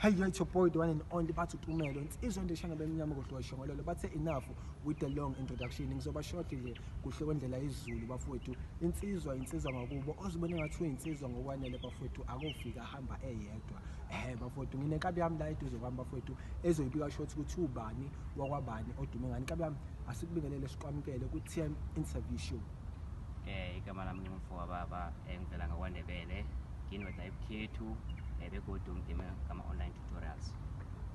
Hey, it's your boy, the one and only, bathi uTumelo insizwa ndeshana bemnyama kuhle washongololo. Bathe enough with the long introduction, ngizoba short nje kuhle kwendlela yesiZulu, bafowethu. Insizwa, insizwa ngakubo ozibone ngathi uyinsizwa ngokwanele, bafowethu, akofika ahamba eyedwa. Bafowethu, nginenkabi yami la eduze kwami, bafowethu, ezoyibika short ukuthi ubani wakwabani, odume ngani. Nkabi yami, asikubingelele, sikwamukele ku-TM Interview Show. Igama lami ngumfo baba, ngivela ngakwaNdebele, ngindoda ebukhethu, begodu ngidime ngama-online tutorials.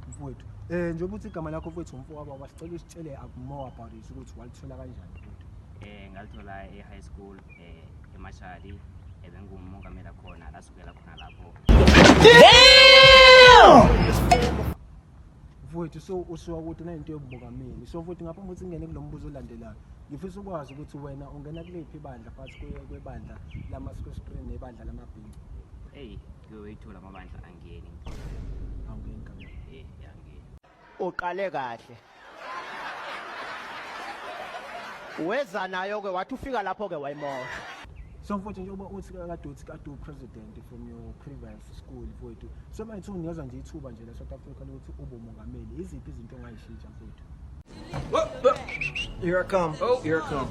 Mfowethu, njengoba uthi igama lakho, mfowethu, umfo wababa, sicela usitshele more about it, ukuthi walithola kanjani, mfowethu. Ngalithola e-high school, eMashali, bengumongameli khona, lasukela khona lapho. Mfowethu, so usuka kude nento yobumongameli. So mfowethu, ngaphambi kokuthi ngingene kulo mbuzo olandelayo, ngifisa ukwazi ukuthi wena ungena kuliphi ibandla phakathi kwebandla lama-screen nebandla lamabhinca? Eyi, kuyoyithola amabandla, angeni. Awungeni kambe? Angeni. Uqale kahle, weza nayo ke, wathi ufika lapho ke wayimosha. So mfowethu, njengoba uthi kade uthi kade u-president from your previous school, mfowethu, so manje unikezwa nje ithuba nje la-South Africa lokuthi ube umongameli, iziphi izinto ongayishintsha, mfowethu? Here I come. Oh, here I come.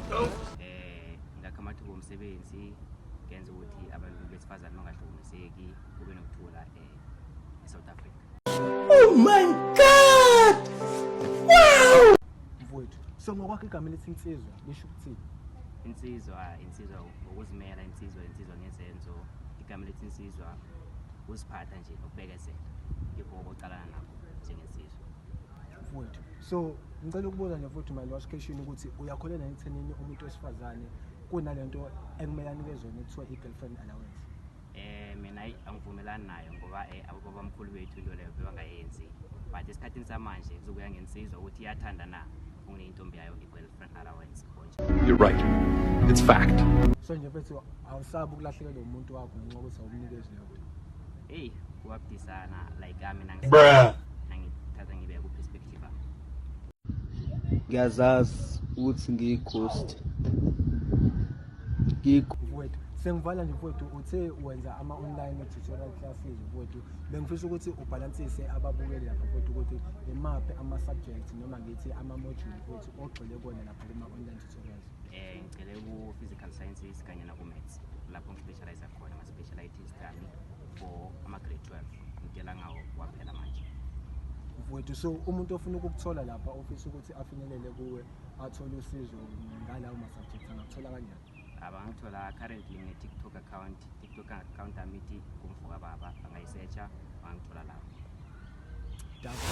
Ngakho amathuba omsebenzi, ngenza ukuthi abantu besifazane bangahlukumezeki, kube nokuthula e-South Africa. Oh my God! Mfowethu, so ngokwakho igama elithi insizwa lisho ukuthini? Insizwa, insizwa ngokuzimela, insizwa, insizwa ngezenzo. Igama elithi insizwa uziphatha nje nokubekezela, yikho okucalana nakho njengensizwa. Mfowethu, so ngicela ukubuza nje futhi, my last question, ukuthi uyakholelwa ekuthenini umuntu wesifazane kunalento ekumele anikezwe yona ekuthiwa i-girlfriend allowance? Mina ayi, angivumelani nayo ngoba abobabamkhulu bethu into leyo bebangayenzi, but esikhathini samanje kuzokuya ngensizwa ukuthi iyathanda na ukunika intombi yayo i-girlfriend allowance konje. You're right. It's fact. So nje mfethu, awusabi ukulahlekelwa umuntu wakho ngenxa yokuthi awumnikezi leyo nto? Eyi, kuwabudisana, like mina nangithatha ngibeka ku-perspective ami. Ngiyazazi ukuthi ngiyi-ghost. Mfowethu, sengivala nje, mfowethu, uthe wenza ama-online tutorial classes. Mfowethu, bengifisa ukuthi ubhalansise ababukeli lapha, mfowethu, ukuthi imaphi ama-subject noma ngithi ama-module, mfowethu, ogxile kuwona lapha kuma-online tutorials. Ngigcile ku-physical sciences kanye naku-maths, lapho ngi-specialize khona ama-specialities ami for ama-grade 12, ngitshela ngawo kwaphela manje. Mfowethu, so umuntu ofuna ukukuthola lapha, ofisa ukuthi afinyelele kuwe, athole usizo ngalawo ma-subject, angakuthola kanjani? Abangithola currently nge-TikTok account. TikTok account ami ithi Kumfoka Baba, bangayisearcha, bangithola lapho. Danko.